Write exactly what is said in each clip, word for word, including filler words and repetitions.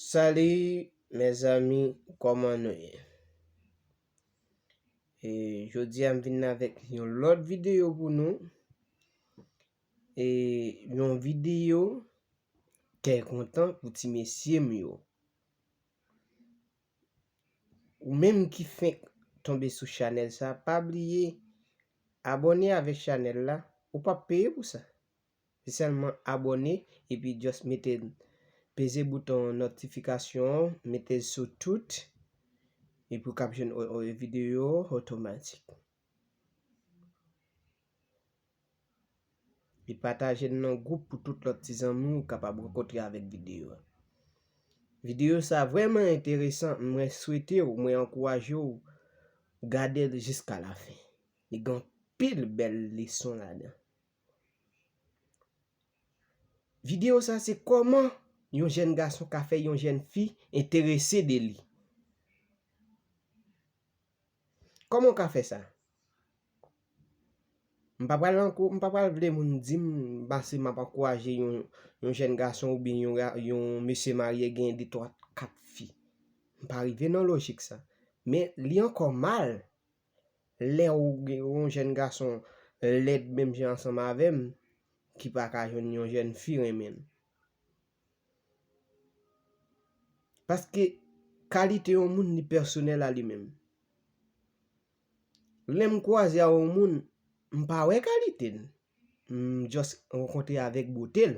Salut, mezanmi, kòman nou ye? E, jodi a m vin avèk yon lòt videyo pou nou. E, yon videyo kè kontan pou ti mesye m yo. Ou menm ki fenk tonbe sou chanèl sa, pa bliye abòne avèk chanèl la. Ou p ap peye pou sa. Se sèlman abòne epi just mete, peze bouton notifikasyon an, mete l sou tout, epi w k ap jwenn o- o- videyo otomatik. E pataje l nan gwoup pou tout lòt ti zanmi w kapab rankontre avèk videyo a. Videyo sa vrèman enteresan, mwen swete w, mwen ankouraje w gade l jiska lafen. Li gen anpil bèl leson ladan. Videyo sa se kòman yon jèn gason ka fè yon jèn fi enterese de li. Kòman w ka fè sa? M pa pral ankou- m pa pral vle moun di m pase m ap ankouraje yon, yon jèn gason oubyen yon, ga- yon mesye marye gen de, twa, kat fi. M pa rive nan lojik sa. Men li ankò mal lè ou gen yon jèn gason lèd menm jan ansanm avè m ki pa ka jwenn yon jèn fi renmen l. Paske kalite yon moun li pèsonèl a li menm. Lè m kwaze a yon moun, m pa wè kalite l. M just rankontre avèk bote l.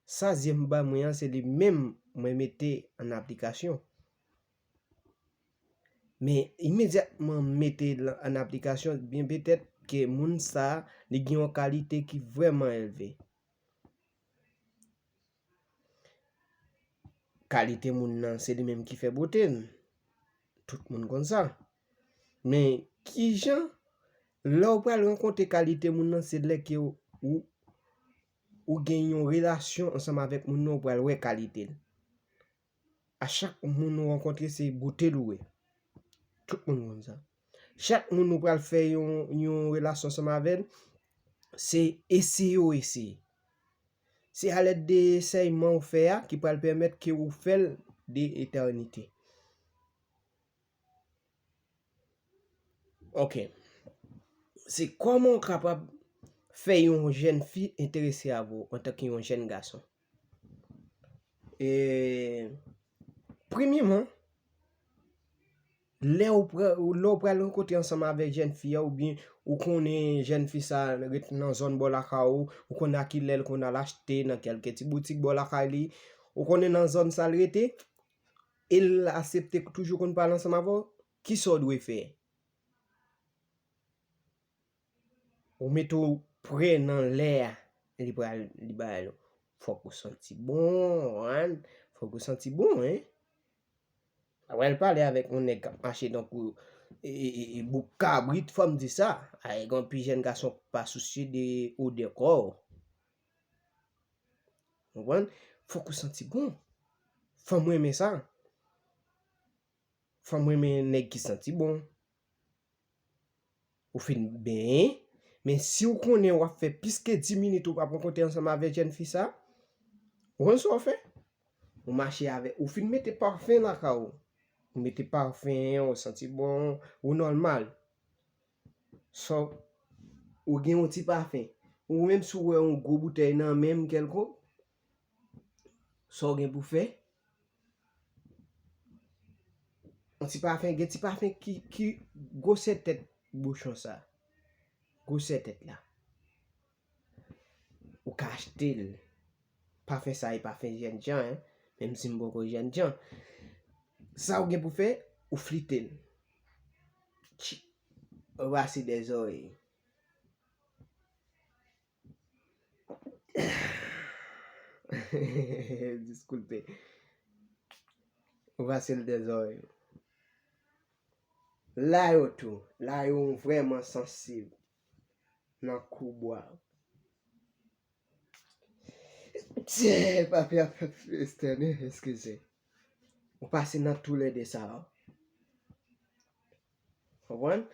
Sa zye m ba mwen an, se li menm mwen mete an aplikasyon. Men imedyatman m mete l an aplikasyon, byen petèt ke moun sa a, li gen yon kalite ki vrèman elve. Kalite moun nan, se li menm ki fè bote l. Tout moun konn sa. Men kijan, lè w pral rankontre kalite moun nan, se lè ke ou, ou, ou gen yon relasyon ansanm avèk moun nan, ou pral wè kalite l. A chak moun ou rankontre, se bote l ou wè. Tout moun konn sa. Chak moun ou pral fè yon, yon relasyon ansanm avè l, se eseye w eseye. Se alèd de esèyman ou fè a ki pral pèmèt ke ou fè l de etènite. Ok. Se kòman w kapab fè yon jèn fi enterese avè w antanke yon jèn gason? E, premyeman, lè w pra- lè w pral rankontre ansanm avèk jèn fi a, oubyen ou konnen jèn fi sa ret nan zòn bò lakay ou, ou konnen a kilè l konn al achte nan kèlke ti boutik bò lakay li, ou konnen nan zòn sa l rete, e l aksepte toujou konn pale ansanm avè w, kisa w dwe fè? Ou mete w prè nan lè a, li pral, li bay ou. Fòk ou santi bon, an. Fòk ou santi bon, en. Apre l pale avèk yon nèg k ap mache tankou, e, e, e, e, bouk kabrit, fò m di sa. Ay, gen anpil jèn gason k pa sousye de odè kò w. Konprann? Fòk ou santi bon. Fanm renmen sa. Fanm renmen nèg ki santi bon. Ou fin benyen, men si w konnen w ap fè plis ke dis minit ou p ap rankontre ansanm avèk jèn fi sa, ou konn sa w fè? Ou mache avè, ou fin mete pafen lakay ou. Ou mete pafen, ou santi bon, ou nòmal. So, ou gen yon ti pafen. Ou menm si w wè yon gwo boutèy nan men m kèlkonk, sa w gen pou fè? Yon ti pafen, gen ti pafen ki, ki gwosè tèt bouchon sa. Gwosè tèt la. Ou ka achte l. Pafen sa e pafen jènjan, en. Menm si m poko jènjan. Sa w gen pou fè, ou flite l. Tchi. Ou pase dèzòrèy. Diskulpe. Ou pase l dèzòrèy. La yo tou, la yo vrèman sansib nan kou bwa. Tye, papi ap estène, eskize. Ou pase nan toulède sa yo. Konprann?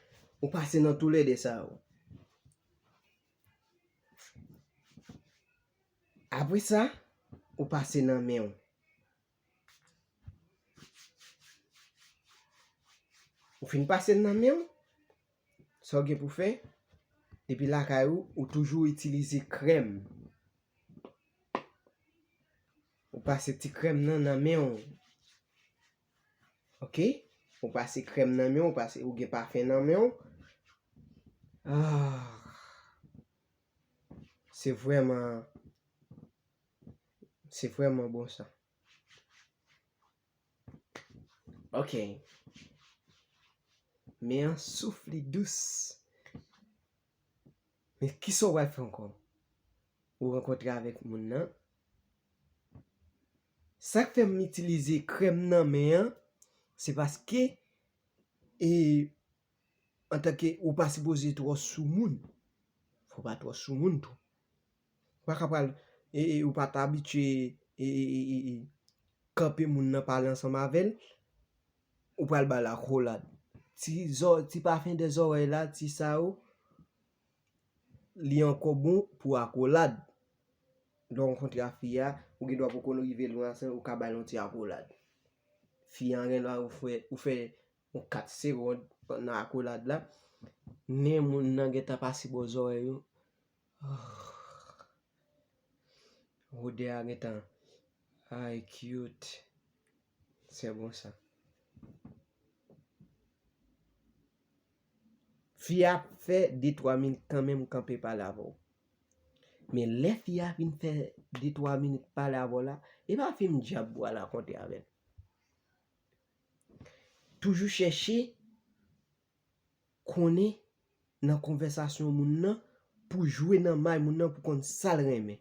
Ou pase nan toulède sa yo. Apre sa, ou pase nan men w. Ou fin pase l nan men w, sa w gen pou fè, depi lakay ou, ou toujou itilize krèm. Ou pase ti krèm nan nan men w. Ok? Ou pase krèm nan men w, ou pase, ou gen pafen nan men w. Ah, se vrèman, se vrèman bon sa. Ok. Men an souf li dous. Men kisa w pral fè ankò? Ou rankontre avèk moun nan. Sa k fè m itilize krèm nan men an, se paske, e, antanke ou pa sipoze twò sou moun. Fò w pa twò sou moun tou. Ou pa ka pral, e, e, ou pa t abitye, e, e, e, e, e, kanpe moun nan pale ansanm avè l, ou pral ba l akolad. Ti zò, ti pafen dè zòrèy la, ti sa yo, li ankò bon pou akolad. Lè w rankontre a fi a, ou gen dwa poko rive lwen ase, ou ka ba l yon ti akolad. Fi a gen dwa ou fè, ou fè yon kat segonn nan akolad la. Nen moun nan gentan pase bò zòrèy yo. Odè a gentan. Ay, cute. Se bon sa. Fi a ap fè de twa minit kanmenm kanpe pale avè w. Men lè fi a fin fè de twa minit pale avè w la, e pa fim dyab pou al rakonte avè l. Toujou chèche konnen nan konvèsasyon moun nan pou jwe nan may moun nan pou konn sa l renmen.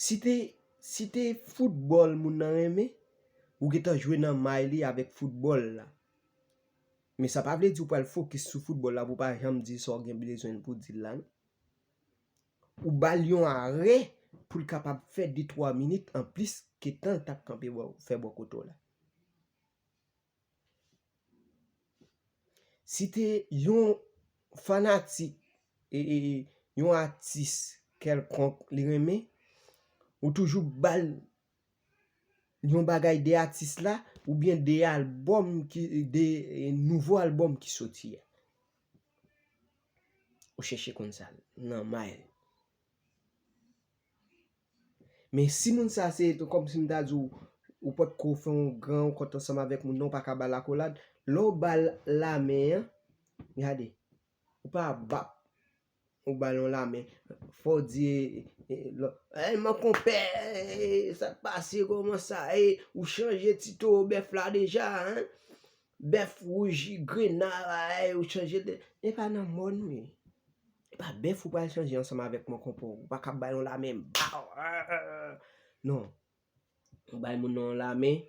Si te, si te foutbòl moun nan renmen, ou gentan jwe nan may li avèk foutbòl la. Men sa pa vle di ou pral fokis sou foutbòl la pou w pa janm di sa w gen bezwen pou di l la, non. Ou ba l yon arè pou l kapab fè de twa minit anplis ke tan l t ap kanpe bò, fè bò kote w la. Si te yon fanatik, e, e, e, yon atis kèlkonk li renmen, ou toujou ba l yon bagay de atis la, oubyen de albòm ki, de, e, nouvo albòm ki soti a. Ou chèche konn sa nan may. Men si moun sa se, kòmsi m ta di w, ou potko fè yon gran rankont ansanm avèk moun nan, ou pa ka ba l akolad, lè w ba l lamen an, gade, ou pa ap bap, ou ba l yon lamen, fò w di, e, e, lò, "Ey, mon konpè, e, sa k pase, kòman sa, e, ou chanje ti towo bèf la deja, en? Bèf wouj grena la, e, ou chanje de," e pa nan mòn, wi. E pa bèf ou pral chanje ansanm avèk mon konpè, ou pa ka ba l yon lamen, baw, non. Ou bay moun nan yon lamen,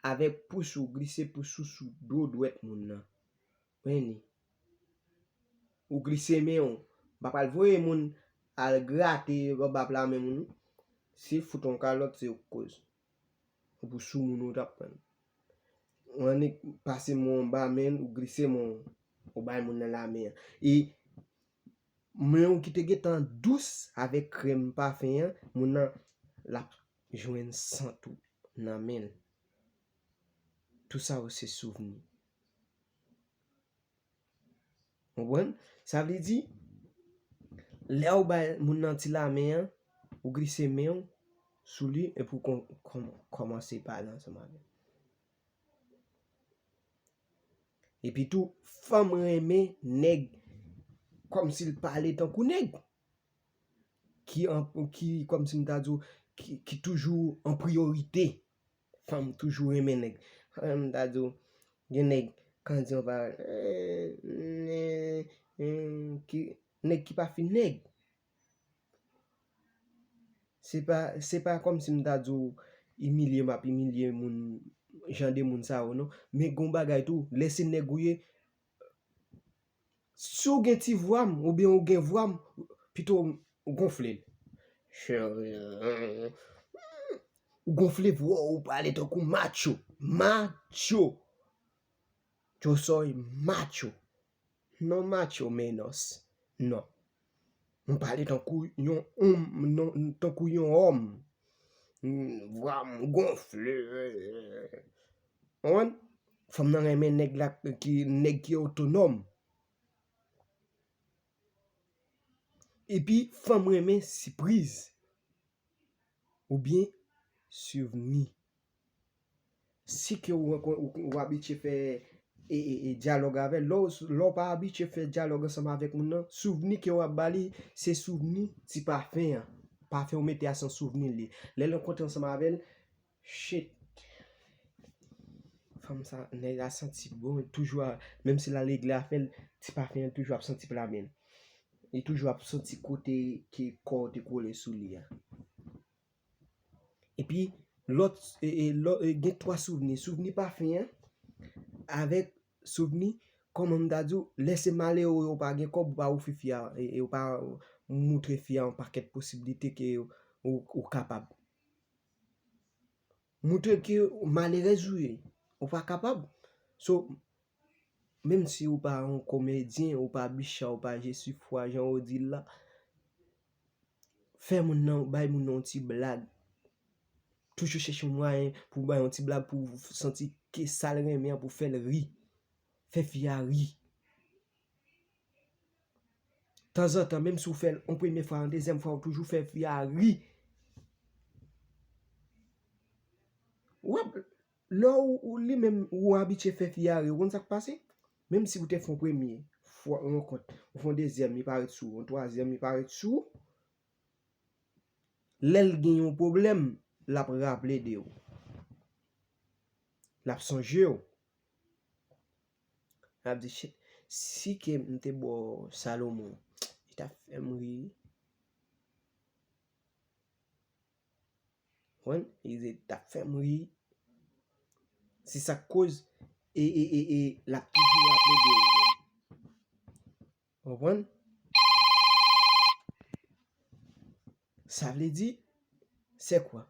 avèk pous ou, glise pous ou sou do dwèt moun nan. Wi, ni. Ou glise men w. M pa pral voye moun al grate anba pla men moun. Si fout yon kalòt, se ou k koz. Ou pou sou moun ou t ap pran. Ou annik pase men w anba men l, ou glise men w, ou bay moun nan lamen an. E men w ki te gentan dous avèk krèm pafen an, moun nan, l ap jwenn sant ou nan men l. Tout sa yo se souvni. Konprann? Sa vle di, lè w bay moun nan ti lamen an, ou glise men w sou li epi w kon-, kòm-, kòmanse pale ansanm avè l. Epi tou, fanm renmen nèg kòmsi l pale tankou nèg. Ki an, ki, kòmsi m ta di w, ki, ki toujou an priyorite. Fanm toujou renmen nèg. Fanm ta di w, gen nèg, kan di yon pawòl, ki, nèg ki pa fin nèg. Se pa, se pa kòmsi m ta di w imilye m ap imilye moun, jan de moun sa yo, non. Men gon bagay tou, lè se nèg ou ye, si w gen ti vwa m, oubyen ou gen vwa m, pito w gonfle l. Cheri, ou gonfle vwa w, ou pale tankou macho. Macho. Yo soy macho. Non macho menos. Non. M pale tankou yon om, non, tankou yon òm. Vwa m gonfle. Konprann? Fanm nan renmen nèg la ki, nèg ki otonòm. Epi fanm renmen sipriz. Oubyen souvni. Si ke ou, ou, ou abitye fè e, e, e dyalòg avè l, lè w, lè w pa abitye fè dyalòg ansanm avèk moun nan, souvni ke w ap ba li, se souvni ti pafen an. Pafen ou mete a se yon souvni li. Lè l rankontre ansanm avè l, shit. Fanm sa, nèg la santi bon, toujou a, menm si l al regle afè l, ti pafen an toujou ap santi pla men l. Li toujou ap santi kote ke kò w te kole sou li a. Epi, lòt, e, e, lò, e, gen twa souvni. Souvni pafen an, avèk souvni, kòman m ta di w, lè se malere w, ou pa gen kòb, ou pa ofri fi a, e, e, ou pa moutre fi a yon pakèt posiblite ke ou, ou kapab. Moutre ke malerèz ou ye, ou pa kapab. So, menm si ou pa yon komedyen, ou pa Bicha, ou pa Jesifwa, jan yo di l la, fè moun nan, bay moun nan yon ti blag. Toujou chèche yon mwayen pou bay yon ti blag, pou santi ke sa l renmen an, pou fè l ri. Fè fi a ri. Tanzantan, menm si w fè l yon premye fwa, yon dezyèm fwa, ou toujou fè fi a ri. W ap, lè w, ou, li menm, ou abitye fè fi a ri, ou konn sa k pase? Menm si ou te fè yon premye fwa, rankont, ou fè yon dezyèm, li pa ret sou ou, yon twazyèm, li pa ret sou ou, lè l gen yon pwoblèm, l ap raple de ou. L ap sonje w. L ap di, "Shit, si ke m te ba w Salomon, li t ap fè m ri." Konprann? Li di, "Li t ap fè m ri." Se sa k koz, e, e, e, e, l ap toujou raple de ou. Konprann? Sa vle di, se kwa?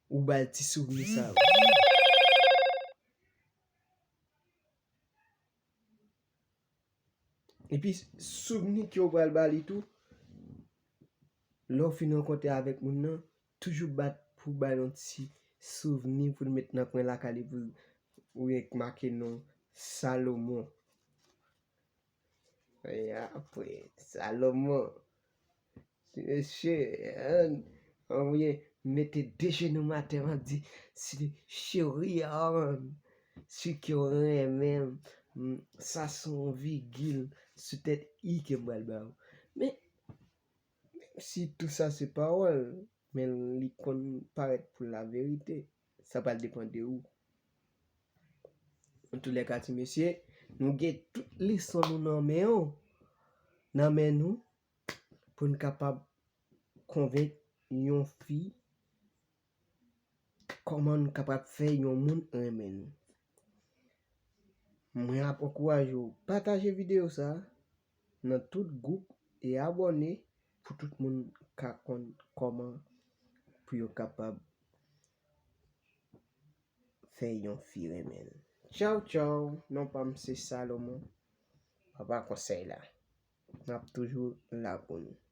Ou ba l ti souvni sa yo. Epi, souvni ke w pral ba li tou, lè w fin rankontre avèk moun nan, toujou bat pou ba l yon ti souvni pou l met nan kwen lakay li, pou ou wè k make non Salomon. E apre, Salomon. Mesye, an, anmwey, mete de jenou m atè, m ap di, "Si cheri an, si ke w renmen m, m, sa se yon vigil sou tèt i ke m pral ba w." Men, menm si tou sa se pawòl, men li konn parèt pou laverite. Sa pral depann de ou. Antoulèka, ti mesye, nou gen tout leson nou nan men yo, nan men nou, pou n kapab konvenk yon fi, kòman n kapab fè yon moun renmen nou. Mwen ap ankouraje w pataje videyo sa a nan tout gwoup e abòne pou tout moun ka konn kòman pou yo kapab fè yon fi renmen l. Tchaw, tchaw, non pa m se Salomon, papa konsèy la. M ap toujou la pou nou.